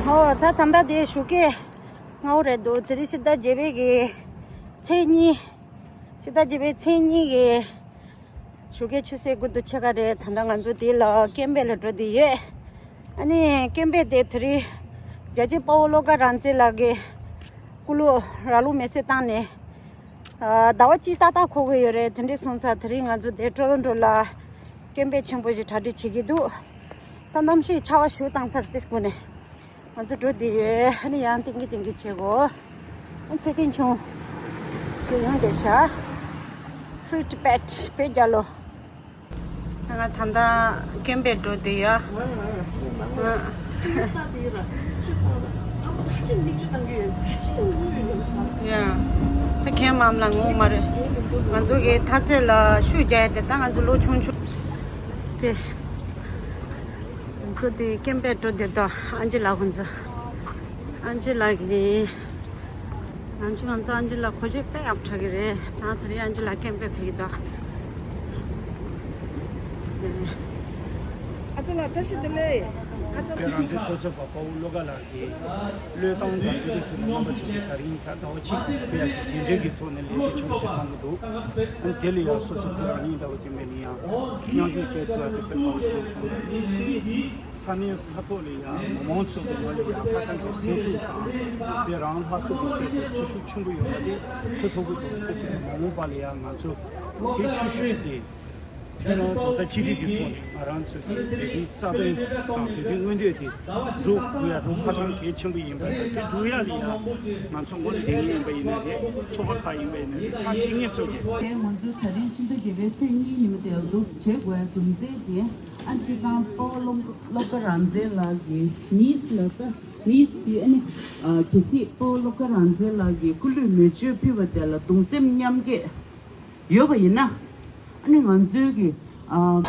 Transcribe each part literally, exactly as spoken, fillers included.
ཨོ་ད་ད་ལྟ་དེ་ཞོགས་ཀས་སྔ་པོ་རེད་འདུག་དེ་རིང་ཕྱི་ཟླ་བརྒྱད་པའི་གི་ཚེས་གཉིས། ཕྱི་ཟླ་བརྒྱད་པའི་ཚེས་གཉིས་གི་ཞོགས་ཀས་ཆུ་ཚོད་དགུ་དང་ཕྱེད་ཀ་རེད། ད་ལྟ་ང་ཚོ་དེ་ལ་ཀེམ་པེ་ལ་འགྲོ་བསྡད་ཡོད། ཨ་ནི་ཀེམ་པེ་དེ་དེ་རིང་རྒྱལ་གཅེས་དཔའ་བོ་བློ་དགའ་རང་བཙན་ལགས་ཀྱི་སྐུ་ལུས་ར་ལུག་མེ་བསྲེགས་བཏང་ནས། ཟླ་བ་གཅིག་ཏག་ཏག་འཁོར་གི་ཡོད་རེད། དེ་འདྲས་སོང་ཙང་དེ་རིང་ང་ཚོ་དེ་ཊོ་རོན་ཊོ་ལ་ཀེམ་པེ་ཆེན་པོ་ཞིག་གྲ་སྒྲིག་བྱེད་ཀྱི་འདུག་ད་གནམ་གཤིས་ཆར་པ་ཞིག་བཏང་ཚར་ཏེ་སྒོ་ནས་ང་ཚོ་འགྲོ་བསྡད་ཡོད། ཨ་ནི་ཡང་ཏིང་གི་ཏིང་གི་བྱེད་དགོས། ཨ་ཚེ་བརྟན་ཆུང་དེ་ཡོང་བསྡད་ཤག Free Tibet བོད་རྒྱལ་ལོ། ང་ད་ལྟ་ཀེམ་པེ་འགྲོ་བསྡད་ཡ། ཡ། ད་ཁྱེད་མམ་ལ་ངོ་མ་རེད། ང་ཚོ་གི་ཐ་ཚད་ལ་ཤུགས་རྒྱག་ཡ་དེ་ད་ང་ཚོ་ལོ་ཆུང་ཆུང་དེ། ང་ཚོ་དེ་ཀེམ་པེ་འགྲོ་བསྡད་དོ། ཨན་ཇི་ལགས་ཁོང་ཚོ། ཨན་ཇི་ལགས་ཀྱི། ང་ཚོ་ང་ཚོ་ཨན་ཇི་ལགས་ཁོ་ཆོས་དཔེ་ཡག་པོ་ཆགས་ཀྱི་རེད། ད་དེ་རིང་ཨན་ཇི་ལགས་ཀེམ་པེ་ཕེབས་ཀྱི་འདུག་ཨ་ཅག་ལགས་བཀྲ་ཤིས་བདེ་ལེགས། ཨ་ཅག་བོད་རང་བཙན་ཐོབ་ཚད་པ་དཔའ་བོ་བློ་དགའ་ལགས་ཀྱི་བློས་བཏང་དང་འབོད་སྐུལ་ཐོག་ནས་རྣམ་པ་ཚོ་གིས་ད་རིང་ད་ཟླ་བ་གཅིག་བོད་ཡག་གི་རྗེས་འབྲས་ཀྱི་ཐོག་ནས་ལས་གཞི་ཆེན་པོ་ཅིག་བརྩམས་ཀྱི་འདུག་ཨ་ནི་དེ་ལ་ཡང་སོ་སོ་བོད་རང་ཉིད་འདྲ་བོ་ཅིག་མེད་ན་ཡང་མཉམ་ཞུགས་བྱས་ཐུབ་ཡག་དེ་དཔེ་དཔའ་བོ་ཞིག་སོང་བ་ཡིན་སྲིད། ས་གནས་ས་ཐོག་ལ་ཡང་མི་མང་ཚོ་གི་ངོས་ལ་ཡང་ཧ་ཅང་གི་སེམས་ཤུགས་དང་བོད་རང་སླར་གསོ་གི་ཆེད་དུ་ཚོར་ཤུགས་ཆེན་པོ་ཡོད་པ་དེ་ཚོར་ཐུབ་ཀྱི་འདུག་ཁ་ཅིག་ནས་མ་འོངས་པ་ལ་ཡང་ང་ཚོ་དེ་ཆུ་ཤུལ་དེ་ཕྱི་ནང་རྡོག་རྩ་གཅིག་སྒྲིལ་གྱི་ཐོག་ནས་ང་རང་ཚོ་གི་བོད་པའི་རྩ་དོན་དང་བོད་པའི་མངོན་འདོད་དེ་སྒྲུབ་དགོས་ཡ་དེ་ཧ་ཅང་གལ་ཆེན་པོ་ཡིན་པ་དང་དེ་སྒྲུབ་ཡ་ལ་ཡང་ང་ཚོ་ངོ་དེ་ཡིན་པ་ཡིན་ན་རེད། ཚོགས་པ་ཁག་ཡིན་པ་ཡིན་ན་རེད། ཁག་ཁྲིད་མཁན་ཚོ་གི། དེ་ང་ཚོ་ད་རིང་ཕྱི་ཟླ་བརྒྱད་པའི་ཚེས་གཉིས་ཉིན་མོ་དེ་ལ་འདུག་སེ་བྱེད་དགོས་ཡ་རྒྱུ་མཚན་དེ། ཨ་སྤྱིར་བཏང་དཔའ་བོ་བློ་བློ་དགའ་རང་བཙན་ལགས་ཀྱི་ནིས་ལ་ད་ནིས་དེ་ཨ་ནི་ཨ་གལ་སྲིད་དཔའ་བོ་བློ་དགའ་རང་བཙན་ལགས་ཀྱི་སྐུ་ལུས་མེ་མཆོད་ཕུལ་བ་དེ་ལ་གདུང་སེམས་མཉམ་སྐྱེད་ཡོད་པ་ཡིན་ན། ཨ་ནི་ང་ཚོའི་གི་ཨ། ད་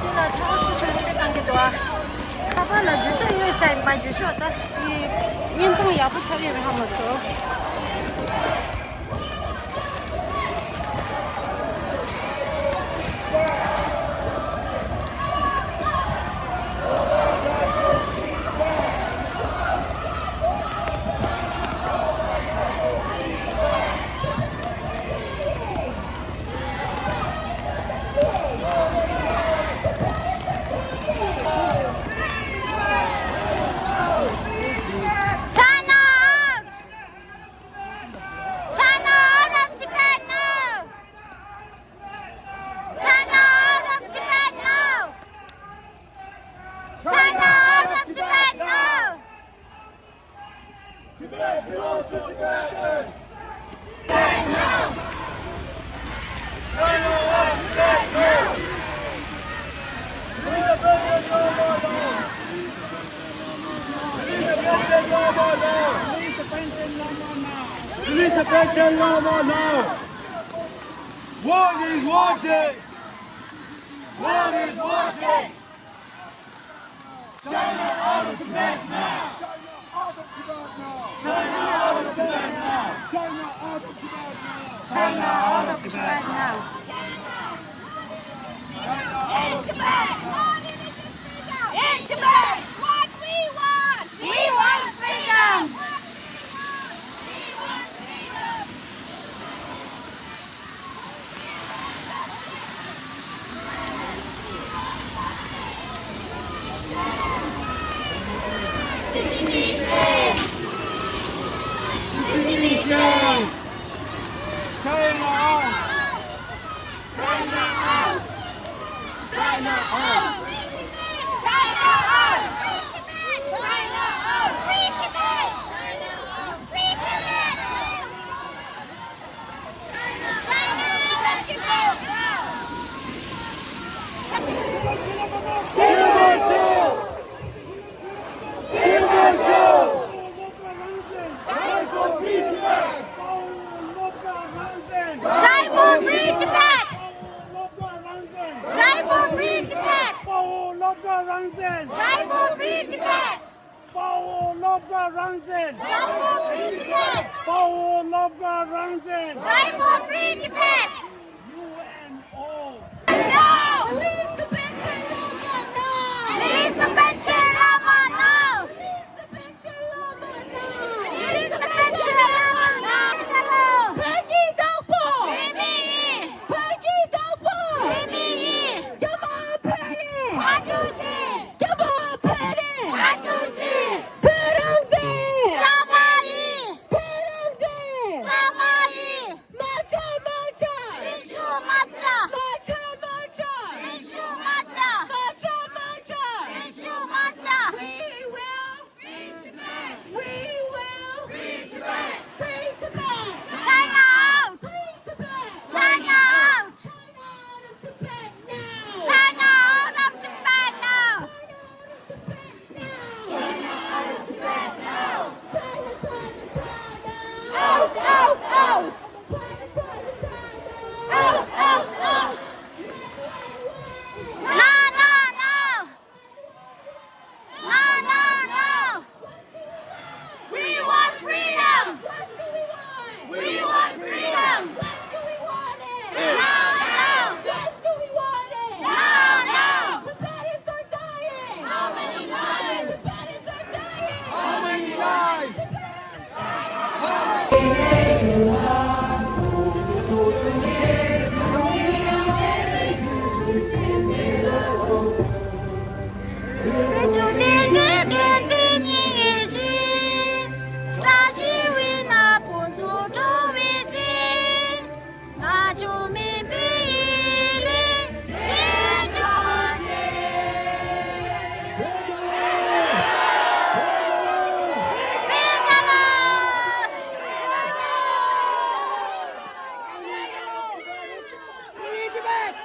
དེ་ལ་ཆར་པ་ཤུགས་ཆེན་པོ་བཏང་གི་འདུག་ཨ། ཁ་པར་ལ་འགྱུར་ཤོག་ཡོད་ཤག་ཡིན་པ། འགྱུར་ཤོག་ད་དེ་བརྙན་ཐུང་ཡག་པོ་ཆགས་ཡོད་རེད་ཧ་མ་སོང་། China out! China out of Tibet now! China out of Tibet now! China out of Tibet now! Tibet belongs to Tibetans! China out Tibet now! Free the Panchen Lama now! Free the Panchen Lama now! Release the Panchen Lama now! Release the Panchen Lama now! World is watching! World is watching! China out of Tibet now! China out of Tibet now! China out of Tibet now! China out of Tibet now! China out of Tibet! In Tibet! What we want! We want freedom! China out! China out! China out! China out! China out! Free Tibet! China out! Free Tibet! Die for free Tibet! Die for free Tibet! Die for free Tibet! Die for free Tibet! Die for free Tibet! U N O! No! Release the Panchen Lama now! Release the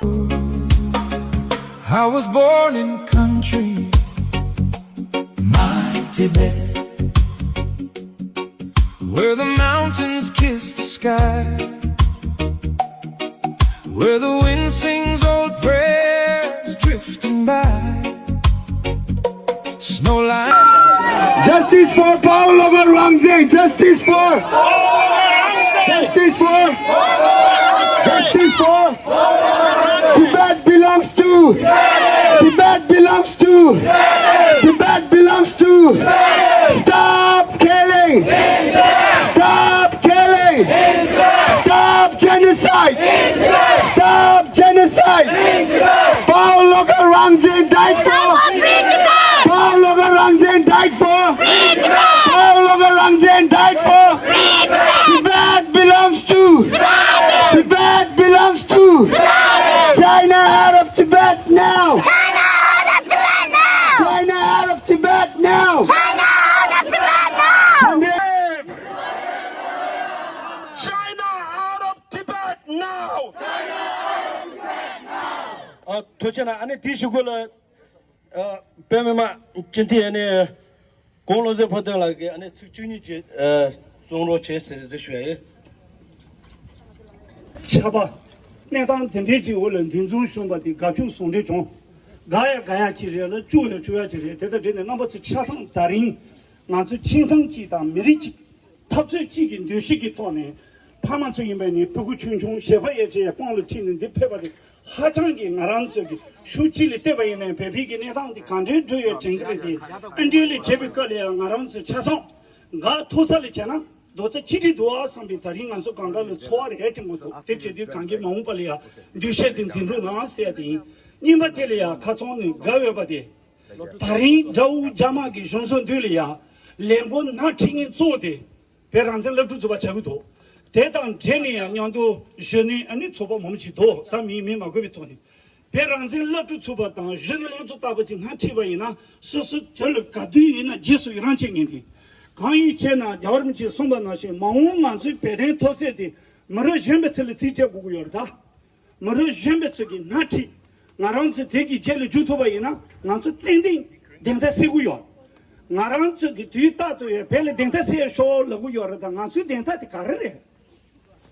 I was born in country, my Tibet, where the mountains kiss the sky, where the wind sings old prayers drifting by. Snow line. Justice for Paul Logar Rangzin! Justice for! Justice for! Justice for! Tibet belongs to! Tibet belongs to! Tibet belongs to! Stop killing! Stop killing! Stop genocide! Stop genocide! Paul Logar Rangzin died for! Paul Logar Rangzin died for! Paul Logar Rangzin died for! Tibet belongs to! Tibet belongs to! China out of Tibet now! China out of Tibet now! China out of Tibet now! China out of Tibet now! China out of Tibet now! ཨ། ཐུགས་རྗེ་གནང་། ཨ་ནི་དེའི་གཞུག་གུ་ལ། ཨ། བོད་མི་མང་སྤྱི་འཐུས་ཨ་ནི་གོང་བློ་བཟང་ཕུན་ཚོགས་ལགས་ཀྱིས་ཨ་ནི་ཚིག་བཅུ་གཉིས་ཅིག་ཨ། གསུང་རོགས་བྱེད་ཟེར་ཞུ་ཡ་ཡིན། ཆགས་པ། གནས་སྟངས་དེ་འདྲའི་གཅིག་འོག་ལ་འདི་ཚོ་བྱུང་བ་དེ་དགའ་སྐྱོ་ཟུང་འབྲེལ་བྱུང་། དགའ་ཡ་དགའ་ཡ་ཅིག་རེད་ལ་སྐྱོ་ཡ་སྐྱོ་ཡ་ཅིག་རེད། དེ་ལྟར་བྱས་ནས་རྣམ་པ་ཚོ་ཆ་ཚང་ད་རིང་ང་ཚོ་ཁྱིམ་ཚང་གཅིག་དང་མི་རིགས་གཅིག་འཐབ་རྩོད་གཅིག་གི་འདུ་ཤེས་ཀྱི་ཐོག་ནས་ཕ་མ་ཚོ་ཡིན་པ་ནི་ཕྲུ་གུ་ཆུང་ཆུང་བྱིས་པ་ཡོད་ཚད་དཔང་ལ་ཁྲིད་ནས་འདི་ཕེབས་པ་དེ་ཧ་ཅང་གི་ང་རང་ཚོ་གི་ཤུགས་གཅིག་ལ་བལྟས་པ་ཡིན་ན་བོད་པའི་གི་གནས་སྟངས་འདི་གང་འདྲའི་འགྲོ་ཡོད་དྲན་གྱི་རེད་དེ། ཨ་འདྲའི་ལས་བྱེད་པའི་སྐབས་ལ་ཡང་ང་རང་ཚོ་ཆ་ཚང་དགའ་ཐུག་ས་ལ་བྱས་ན་རྡོག་རྩ་ཆིག་སྒྲིལ་འདུག་ཨ་བསམ་པའི་ད་རིང་ང་ཚོ་གང་ག་ལ་ཚོར་བ་རེ་དྲན་གྱི་འདུག་དེ་བྱེད་དུས་གང་གི་མ་འོངས་པ་ལ་ཡང་འདུ་ཤེས་དེ་འཛིན་རོགས་གནང་ཟེར་ཡ་དེ་ཡིན། གཉིས་པ་དེ་ལ་ཡང་ཁ་ཚང་ནས་དགའ་འོས་པ་དེ། ད་རིང་དགྲ་བོ་རྒྱ་དམར་གྱི་གཞུང་ཚབ་མདུན་ལ་ཡ་ལས་འགུལ་སྣ་ཁྲིད་མཁན་གཙོ་བོ་དེ་བོད་རང་བཙན་སློབ་ཕྲུག་ཚོགས་པ་བྱ་གི་འདུག་དེ་དང་འབྲེལ་ནས་ཡང་མཉམ་དུ་གཞོན་ནུ་ཨ་ནི་ཚོགས་པ་མང་པོ་ཅིག་འདུག་ད་མིང་མིང་མ་འཁོད་པའི་ཐོག་ནས་བོད་རང་བཙན་སློབ་ཕྲུག་ཚོགས་པ་དང་གཞོན་ནུ་ལྷན་ཚོགས་ལྟ་བུ་ཅིག་སྣ་ཁྲིད་པ་ཡིན་ན་སོ་སོ་དོན་ལ་ག་དུས་ཡིན་ན་རྗེས་སུ་ཡི་རང་བྱེད་ངེས་ཏེ། གང་ཡིན་ཅེ་ན་རྒྱལ་བ་རིན་པོ་ཆེས་གསུངས་པ་ནང་བཞིན་མ་འོངས་ང་ཚོའི་བོད་དོན་འཐབ་རྩོད་དེ་མི་རབས་གཞོན་པའི་ཚུལ་ལ་རྩིས་སྤྲད་དགོས་ཀྱི་ཡོད་རེད་ད། མི་རབས་གཞོན་པའི་ཚོ་གི་སྣ་ཁྲིད། ང་རང་ཚོ་དེ་གི་རྗེས་ལ་འཇུག་ཐུབ་པ་ཡིན་ན་ང་ཚོ་ཏན་ཏན་བདེན་མཐའ་གསལ་གི་ཡོད། ང་རང་ཚོ་གི་དུས་རྟག་ཏུ་ཡང་བོད་ལ་བདེན་མཐའ་གསལ་ཤོག་ལབ་གི་ཡོད་རེད་ད། ང་ཚོའི་བདེན་མཐའ་དེ་ག་རེ་རེད།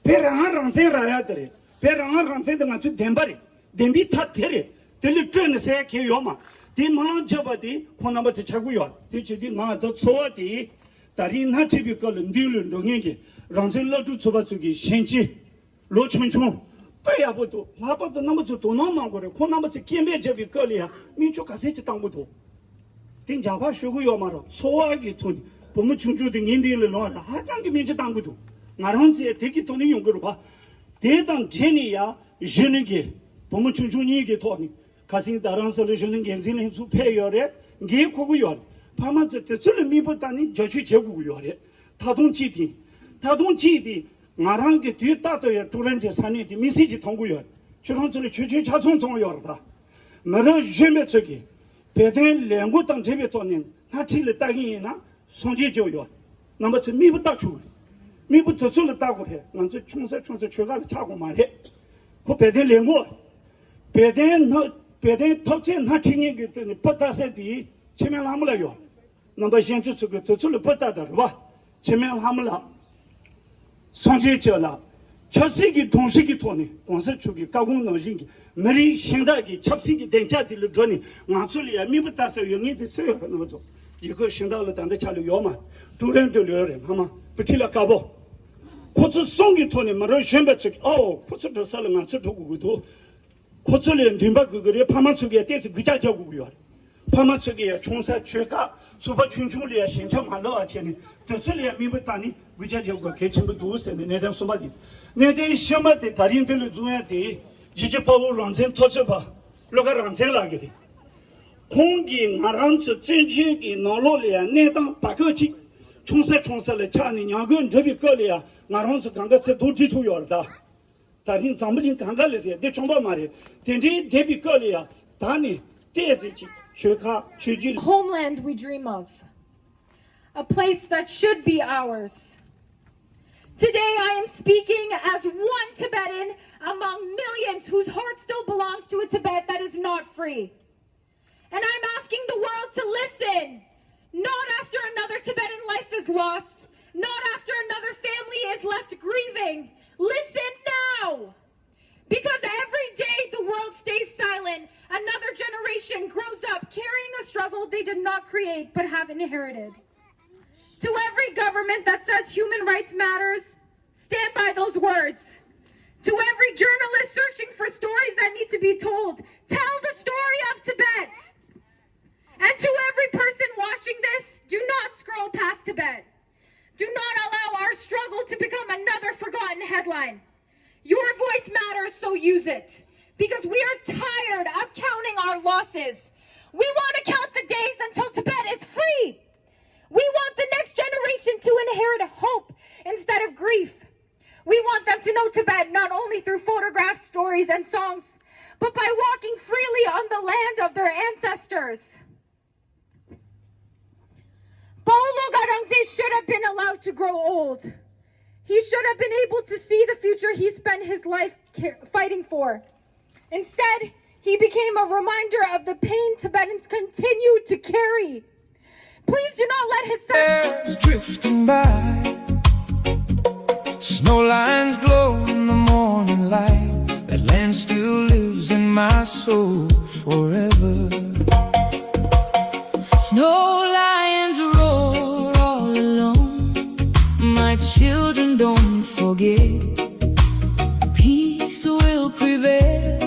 བོད་རང་དབང་རང་བཙན་རག་ཡ་དེ་རེད། བོད་རང་དབང་རང་བཙན་དེ་ང་ཚོའི་བདེན་པ་རེད། བདེན་པའི་མཐའ་དེ་རེད། དེ་ལས་སྤྲོས་ནས་གསལ་ཡ་གང་ཡང་ཡོད་མ། དེ་མ་ལངས་བྱས་པ་དེ་ཁོང་རྣམ་པ་ཚོ་ཆགས་གི་ཡོད། དེ་བྱེད་དུས་ང་ད་ཚོར་བ་དེ་ད་རིང་སྣ་ཁྲིད་པའི་སྐབས་ལ་མདུན་ལ་འགྲོ་མཁན་གྱི་རང་བཙན་སློབ་ཕྲུག་ཚོགས་པ་ཚོ་གི་ཞན་ཆ། ལོ་ཆུང་ཆུང་། དཔེ་ཡག་པོ་འདུག་ལྷག་པར་དུ་རྣམ་པ་ཚོས་དོ་སྣང་གནང་དགོས་རེད། ཁོང་རྣམ་པ་ཚོས་སྐད་འབོད་བརྒྱབ་པའི་སྐབས་ལ་ཡང་མིག་ཆུ་ག་ཚད་ཅིག་བཏང་གི་འདུག་དེ་འཇགས་པ་ཞུ་གི་ཡོད་མ་རེད། ཚོར་བ་གི་ཐོག་ནས་བུ་མོ་ཆུང་ཆུང་དེ་ངའི་མདུན་ལ་ལོག་ར་ཧ་ཅང་གི་མིག་ཆུ་བཏང་གི་འདུག་ང་རང་ཚོས་དེ་གི་ཐོག་ནས་ཡོང་གི་རེད་པ། དེ་དང་འབྲེལ་ནས་ཡང་གཞོན་ནུ་གི་བུ་མོ་ཆུང་ཆུང་གཉིས་ཀྱི་ཐོག་ནས་ཁ་སང་རྡ་རམ་ས་ལ་གཞོན་ནུ་འགན་འཛིན་ལྷན་ཚོགས་ཕེབས་ཡོད་རེད། འགན་འཁུར་གི་ཡོད་རེད། ཕ་མ་ཚོས་དེ་ཚོ་ལ་མིག་དཔེ་བལྟས་ནས་རྒྱབ་སྐྱོར་བྱེད་དགོས་ཀྱི་ཡོད་རེད། ད་དུང་གཅིག་དེ། ད་དུང་གཅིག་དེ། ང་རང་གི་དུས་རྟག་ཏུ་ཡང་ཀྲུའུ་རེན་གྱི་ས་གནས་དེ་དམིགས་བསལ་གྱིས་མཐོང་གི་ཡོད། ཁྱོད་རང་ཚོ་ལ་ཆོས་ཆོས་ཆ་ཚང་ཚང་ཡོད་རེད་ད། མི་རབས་གཞོན་པའི་ཚོ་གིས་བོད་དོན་ལས་འགུལ་དང་འབྲེལ་བའི་ཐོག་ནས་སྣེ་ཁྲིད་ལ་ལྟ་གི་ཡིན་ན་སྲུང་བརྩི་བྱེད་ཡོད། རྣམ་པ་ཚོས་མིག་དཔེ་ལྟ་ཆོག་གི་རེད། མིག་དཔེ་དེ་ཚོ་ལ་ལྟ་དགོས་རེད། ང་ཚོ་ཆུང་ས་ཆུང་ས་ཆོལ་ཁ་ལ་ཆགས་དགོས་མ་རེད། ཁོ་བོད་དོན་ལས་འགུལ། བོད་དོན་སྣེ་བོད་དོན་འཐབ་རྩོད་སྣེ་ཁྲིད་མཁན་གྱི་དོན་ནས་དཔེ་ལྟ་ས་དེ་འཆི་མེད་ལྷ་མོ་ལགས་ཡོད། རྣམ་པ་གཞན་ཚོ་ཚོ་གི་དུས་ཚོད་ལ་དཔེ་ལྟ་དང་རེད་བ། འཆི་མེད་ལྷ་མོ་ལགས། སངས་རྒྱས་ཆོས་ལགས། ཆབ་སྲིད་ཀྱི་དྲུང་ཆེ་གི་ཐོག་ནས་གོང་ས་མཆོག་གི་བཀའ་དགོངས་ནང་བཞིན་གྱི་མི་རིགས་གཞན་དག་གི་ཆབ་སྲིད་ཀྱི་སྡིངས་ཆ་དེ་ལ་འགྲོ་ནས་ང་ཚོ་ལ་ཡང་མིག་དཔེ་ལྟ་ས་ཡོད་ངེས་དེ་སུ་ཡོད་རེད་རྣམ་པ་ཚོ། ཡི་གེ་གཞན་དག་ལ་ད་ལྟ་ཆ་ལ་ཡོད་མ། ཀྲུའུ་རེན་ཀྲུའུ་ལ་ཡོད་རེད་སྔ་མ་བུ་ཁྲིད་ལ་དཀར་པོ། ཁོ་ཚོ་གསུམ་གྱི་ཐོག་ནས་མི་རབས་གཞོན་པ་ཚོ་གིས་ཨོ་ཁོ་ཚོ་འགྲོ་ས་ལ་ང་ཚོ་འགྲོ་དགོས་ཀྱི་འདུག་ཁོ་ཚོ་ལ་འདུན་པ་དགོས་ཀྱི་རེད། ཕ་མ་ཚོ་གིས་ཏོག་ཙམ་སྒུལ་ལྕག་རྒྱག་དགོས་ཀྱི་ཡོད་རེད། ཕ་མ་ཚོ་གིས་ཡང་ཆུང་ས་ཆོལ་ཁ་ཚོགས་པ་ཆུང་ཆུང་ལ་ཡང་ཞེན་ཆགས་མ་ལབ་པ་བྱས་ནས་དེ་ཚོ་ལ་ཡང་མིག་དཔེ་བལྟས་ནས་སྒུལ་ལྕག་རྒྱག་དགོས་གལ་ཆེན་པོ་འདུག་ཟེར་ནས་གནད་དོན་གསུམ་པ་དེ། གནད་དོན་བཞི་པ་དེ་ད་རིང་འདི་ལ་འཛོམས་ཡ་དེ་གཞིས་བྱེས་དཔའ་བོ་རང་བཙན་འཐབ་རྩོད་པ་བློ་དགའ་རང་བཙན་ལགས་ཀྱིས་རེད། ཁོང་གིས་ང་རང་ཚོ་བཙན་བྱོལ་གྱི་ནང་ལོགས་ལ་ཡང་གནས་སྟངས་བར་སྐབས་ཅིག་ཆུང་ས་ཆུང་ས་ལ་ཆགས་ནས་ཉམས་རྒུད་འགྲོ་བའི་སྐབས་ལ་ཡང་ང་རང་ཚོ་གང་ག་ཚེ་རྡོག་སྒྲིལ་ཐུབ་ཡོད་རེད་ད། ད་རིང་འཛམ་བུ་གླིང་གང་ག་ལ་རེད་འདི་ཆོག་པ་མ་རེད། དེ་འདྲའི་བསྡད་པའི་སྐབས་ལ་ཡང་ད་ནི་ཏོག་ཙམ་ཅིག་ཆོལ་ཁ་ཆོས་བརྒྱུད། Homeland we dream of. A place that should be ours. Today I am speaking as one Tibetan among millions whose heart still belongs to a Tibet that is not free. And I'm asking the world to listen, not after another Tibetan life is lost, not after another family is left grieving. Listen now! Because every day the world stays silent, another generation grows up carrying a struggle they did not create but have inherited. To every government that says human rights matters, stand by those words. To every journalist searching for stories that need to be told, tell the story of Tibet. And to every person watching this, do not scroll past Tibet. Do not allow our struggle to become another forgotten headline. Your voice matters, so use it. Because we are tired of counting our losses. We want to count the days until Tibet is free. We want the next generation to inherit hope instead of grief. We want them to know Tibet not only through photographs, stories, and songs, but by walking freely on the land of their ancestors. Paulo Gadanze should have been allowed to grow old. He should have been able to see the future he spent his life ca- fighting for. Instead, he became a reminder of the pain Tibetans continue to carry. Please do not let his son. Years drifting by. Snow lines glow in the morning light. That land still lives in my soul forever. Snow lions roar all alone. My children, don't forget. Peace will prevail.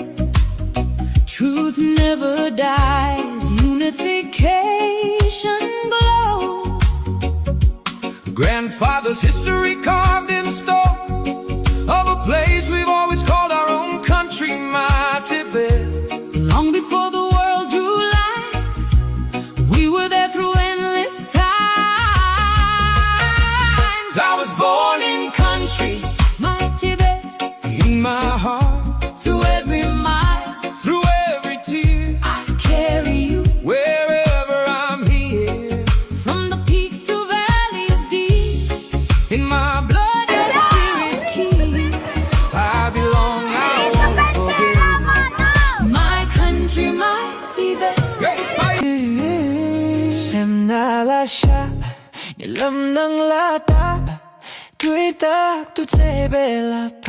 Truth never dies. Unification glow. Grandfather's history carved in stone of a place we've always called our own country, my Tibet. Long before the world drew lines, we were there through endless times. I was born in country, my Tibet. In my heart, through every mile, through every tear, I carry you wherever I'm here. From the peaks to valleys deep, in my blood your spirit keeps. I belong, I won't forget. My country, my Tibet. སེམས་ནང་ལ་ཤར། ཉེ་ལམ་ནང་ལ་ལྟ། དུས་རྟག་ཏུ་བརྩེ་བའི་ལག